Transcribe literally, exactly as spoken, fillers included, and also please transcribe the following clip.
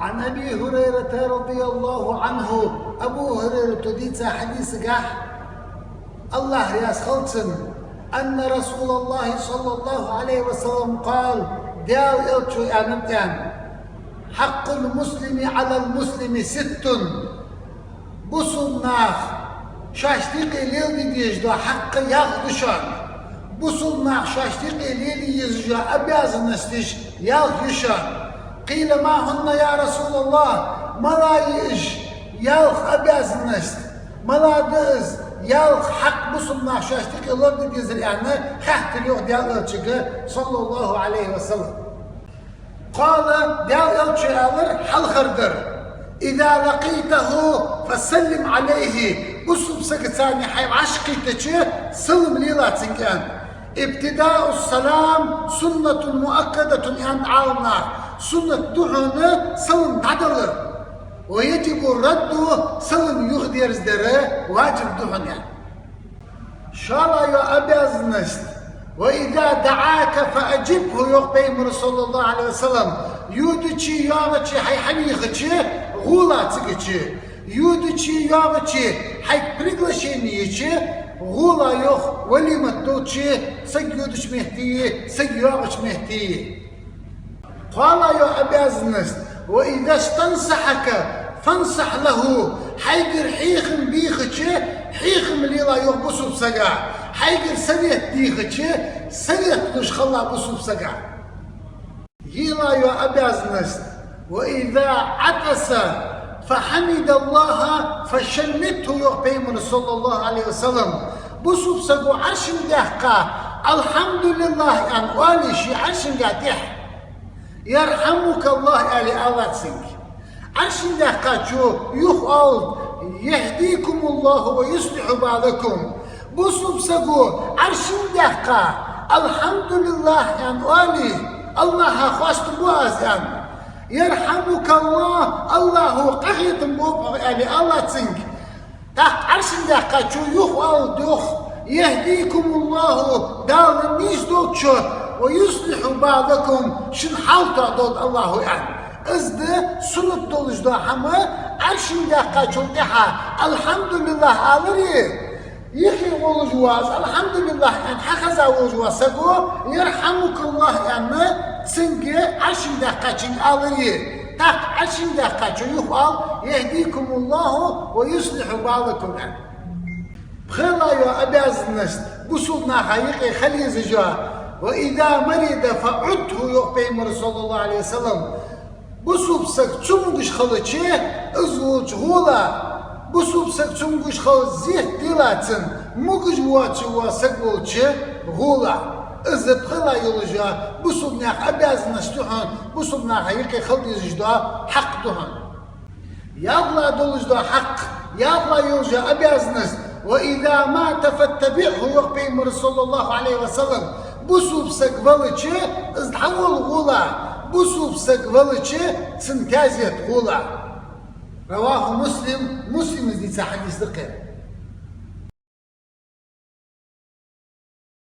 عن أبي هريرة رضي الله عنه, Абу Хурайрата дийца хьадисагахь, АллахӀ раьза хилва цунна, أن رسول الله صلى الله عليه وسلم قال, Даьла Элчо аьннад аьнна: حق المسلم على المسلم ست, бусалба наха шоашта юкъе леладе дезаш дола хьакъ ялх да шоана. Бусалба наха шоашта юкъе лелае езаш йола обязанносташ ялх я шоана. قيل: ما هن يا رسول الله؟ Мала я уж ялх обязанность? Мала да из ялх хьакъ бусалба наха шоашта юкъе леладе дезар аьнна, хаьттар йоах Даьла Элчага, صلى الله عليه وسلم. قال, Даьла Элчо аьлар, хьалхардар: إذا لقيته فسلم عليه, бусалба сагаца хьо вӀашагӀкхийтача, салам лела цунга аьнна. ابتداء السلام سنة مؤكدة, аьннад Ӏаламнаха, суннат да хьона салам дӀадалар. ويجب الرد, салам юхадерзадар важиб да хьона аьнна. ШоллагӀа йола обязанность: وإذا دعاك فأجبه, йоах Пайхамара, صلى الله عليه وسلم. Йодачо, йоагӀачо хьайга хьавийхача, гӀолахь цигача. Йодачо, йоагӀачо хьайга приглашение йича, гӀолахь, йоах, валимат долча, саг йодача метте, саг йоагӀача метте. КхоалагӀа йола обязанность: وإذا استنصحك فانصح له, хьайгара хьехам бийхача, хьехам лела, йоах, бусалба сага. Хьайгара совет дийхача, совет луш хила бусалба сага. ЙиълагӀа йола обязанность: وإذا عطس فحمد الله فشمته, йоах Пайхамара, صلى الله عليه وسلم. Бусалба саго Ӏаршин даьккха, الحمد لله аьнна оале ший Ӏаршинга тӀехьа, يرحمك الله аьле алац цунга. Ӏаршин даьккхачо юха оал: يهديكم الله ويصلح بالكم. Бусалба саго Ӏаршин даьккха, الحمد لله аьнна оале, АллахӀа хоастам бу аз аьнна, يرحمك الله, АллахӀа къахетам бу хьох аьле алац цунга. ТӀаккха Ӏаршин даьккхачо юха оал, йоах: يهديكم الله, Дала нийсдолда шо, ويصلح بالكم, шун хьал тоадолда АллахӀа аьнна. Из да суннат долаш дола хӀама, Ӏаршин даьккхачул тӀехьа الحمد لله алари, юхе волаш вола, الحمد لله аьнна хьахеза волаш вола саго, يرحمك الله аьнна, цунга, Ӏаршин даьккхачунга алари. ТӀаккха Ӏаршин даьккхачо юха оал: يهديكم الله ويصلح بالكم аьнна. ПхелагӀа йола обязанность: бусалба наха юкъе хила езаш йола, وإذا مرض فعده, йоах Пайхамара, صلى الله عليه وسلم. Бусалба саг цамогаш хилча, из волча гӀолахь. Бусалба саг цамогаш хила зерат делахь цунна, могаш воацаш вола саг волча гӀолахь. Из пхелагӀа йолаш йола бусалба наьха обязанность да хьона, бусалба наха юкъе хила дезаш дола хьакъ да хьона. ЯлхлагӀа долаш дола хьакъ, ялхлагӀа йолаш йола обязанность: وإذا مات فاتبعه, йоах Пайхамара, صلى الله عليه وسلم. Бусалба саг валча, из дӀаволла гӀолахь, бусалба саг валча, цунна таьзет хулахь. رواه مسلم, Муслима дийца хьадис да-кх ер.